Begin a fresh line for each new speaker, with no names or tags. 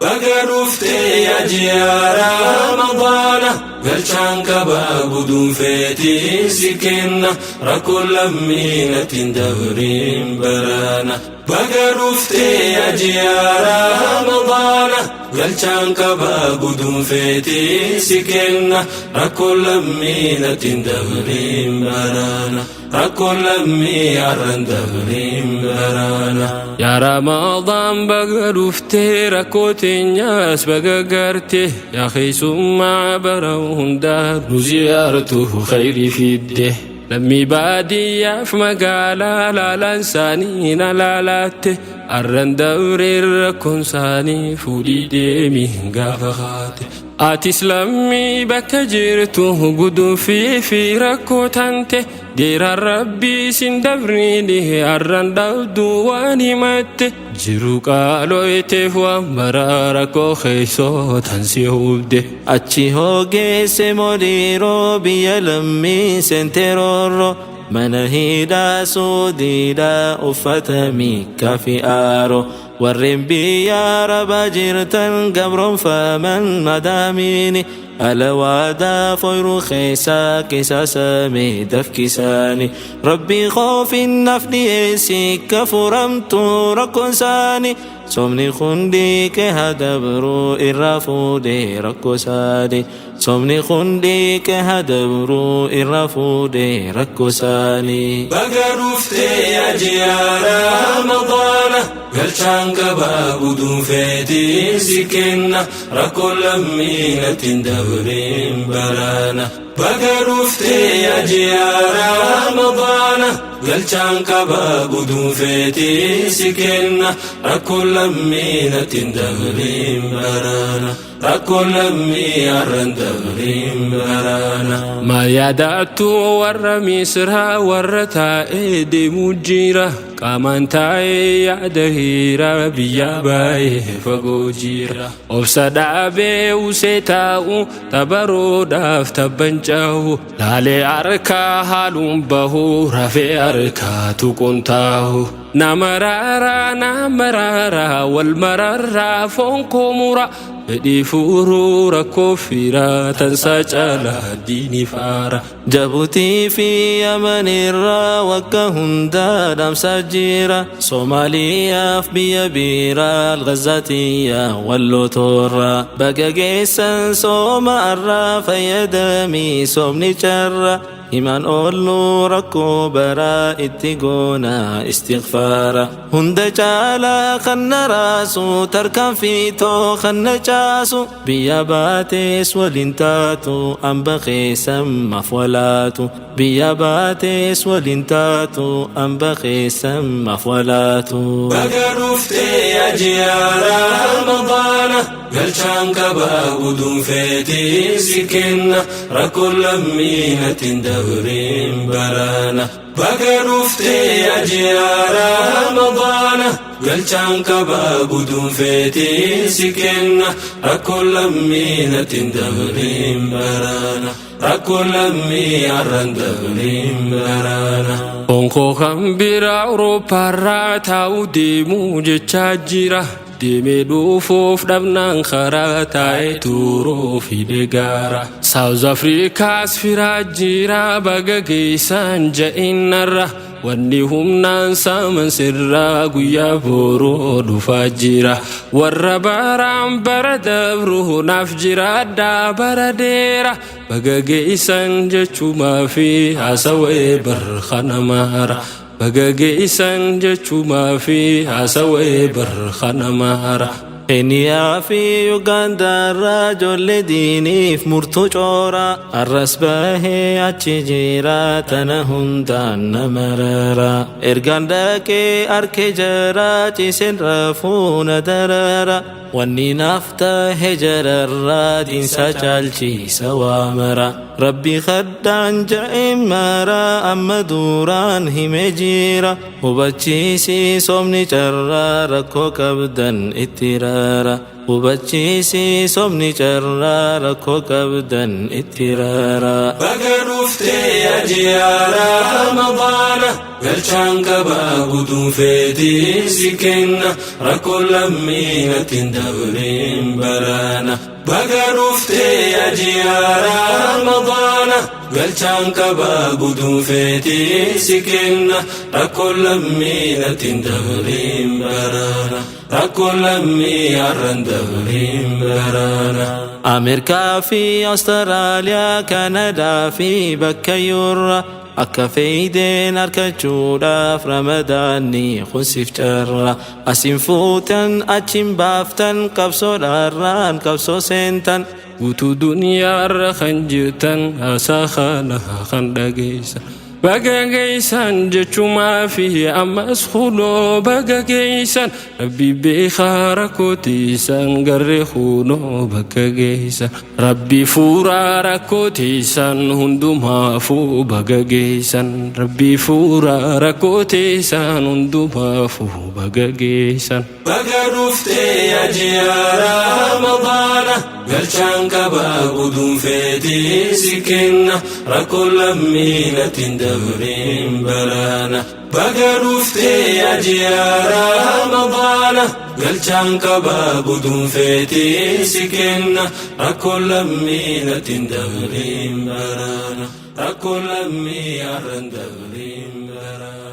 Baga dhuftee yaa ji'a Ramadaana, galchaan qabaa guduunfeetiin si kenna, rakkoo lammiinatiin dabriin baraana. Baga dhuftee yaa ji'a Ramadaana, galchaan qabaa guduunfeetiin si kenna, rakkoo lammiinatiin dabriin baraana. Rakkoo lammii har'an dabriin baraana. Yaa Ramadaan, baga dhuftee, rakkoo teenyaas baga garte, yaa keessummaa bara hundaa nu ziyaartu khayrii fidde. Lammii baadiyyaaf magaalaa laalaan isaanii na laalaatte, arran dabreen rakkoon isaanii fuudhii deemi gaafa kaate. Atis lammii bakka jirtu guduunfii fi rakkoo tante, deeraan Rabbii sin dabriini, arran dhabdu waan himatte, jiru qaalooyteef waan maraa rakkoo keessoo tan si hubde.
Achi hogeesse moliiroo, biyya lammii seenteroorroo, mana hidhaa Suudiidhaa, uffata miikkaa fi aaroo. Warreen biyya Arabaa jirtan gabroonfaman madaamiini, alawaadaa foyruu keessaa qisaasamee dafkisaani. Rabbii qoofin naaf dhiyeessi ka furamtu rakkoon isaanii. Soomni hundi kee haa dabruu, irraa fuudhee rakkoo isaanii. Soomni hundi kee haa dabruu, irraa fuudhee rakkoo isaanii.
Baga dhuftee yaa ji'a Ramadaana, galchaan qabaa guduunfeetiin si kenna, rakkoo lammiinatiin dabriin baraana. Baga dhuftee yaa ji'a Ramadaana, galchaan qabaa guduunfeetiin si kenna, rakkoo lammiinatiin dabriin baraana. Rakkoo lammii har'an dabriin baraana. Maal yaadattu warra Misraa, warra taa'ee deemuu jira? Qaamaan taa'ee yaada hiira, biyya baay'ee fagoo jira. Obsa dhaabee usee taa'u, tabaroodhaaf tabban caa'u. Laalee harkaa haaluun bahu, rafee harkaa tuquun taa'u. Nama raaraa, nama raaraa, wal mararraa foon koo mura. Fedhii fuuruu rakkoo fiiraa, tansaa caalaa diinii faara.
Jabuutii fi Yamanirraa wakka hundaa dhaamsaa jira. Soomaaliyaaf biyya biraa, Alghazaatiyyaa walloo toorraa. Baga geessan sooma arraa, fayyadamii soomni carra. Himaan oollu rakkoo baraa, itti goona istighfaara. Hunda caalaa kan na raasu, tarkaanfiitoo kan na caasu. Biyya baatees waliin taatu, hamba keessan maaf walaatu. Biyya baatees waliin taatu, hamba keessan maaf walaatu.
Baga dhuftee yaa ji'a Ramadaana, galchaan qabaa guduunfeetiin si kenna, rakkoo lammiinatiin dabriin baraana. Baga dhuftee yaa ji'a Ramadaana, galchaan qabaa guduunfeetiin si kenna, rakkoo lammiinatiin dabriin baraana. Rakkoo lammii har'an dabriin baraana. Onkoo kan biraa Awurooppaarraa taa'u deemuu jechaa jira. Deemee dhufuuf dhabnaan karaa taa'ee turuu fide gaara. Saawuz Afrikaas firaa jira, baga geessan ja'innarra. Wanni humnaan saaman sirraa guyyaa boruu dhufaa jira. Warra baraan bara dabru naaf jiraadhaa bara dheera. Baga geessan jechuumaa fi haasawee barkana maara. Baga geessan jechuumaa fi haasawee barkana maara.
Keeniyaa fi Ugaandaarraa ijoollee diiniif murtuu coora, arras bahee achi jira, tana hundaan nama rara. Ergaan dhaqee arkee jara, ciiseen rafuu na darara. Wanni naaf tahe jararraa, diinsa caalchiisa waa mara. Rabbi kaddaan ja'e mara, amma duraan hime jira. Hubachiisi soomni carraa, rakkoo qabdan itti rara. Hubachiisi sobni carraa rakkoo qabdan itti raaraa.
Baga dhuftee yaa Ramadaana, galchaan qabaa guduunfeetii si kenna, rakkoo lammiinatti hin dabriin baraana. Baga dhuftee yaa Ramadaana, galchaan qabaa guduunfeetii si kenna, rakkoo lammiinatti hin dabriin baraana. Rakkoo lammii har'an dabriin baraana.
Ameerikaa fi Awustiraaliyaa, Kanadaa fi bakka yuurra akka feeydeen argachuudhaaf Ramadaanni kunsiif carra. Asin fuutan achiin baaftan qabsoodhaarraan qabsoo seentan.
Guutuu duniyaarra kan jirtan haasaa kana kan dhageessan. Baga geessan jechumaa fi ammas kunoo baga geessan, Rabbi beekaa rakkootiisan garree kunoo bakka geessan. Rabbi fuuraa rakkootiisan hundumaafuu baga geessan. Rabbi fuuraa rakkootiisan hundumaafuu baga geessan. Baga dhuftee yaa Ramadaana, galchaan qabaa guduunfeetii si kenna, rakkoo lammiinatti hin dabriin baraana. Baga dhuftee yaa Ramadaana, galchaan qabaa guduunfeetii si kenna, rakkoo lammiinatti hin dabriin baraana. Rakkoo lammii har'an dabriin baraana.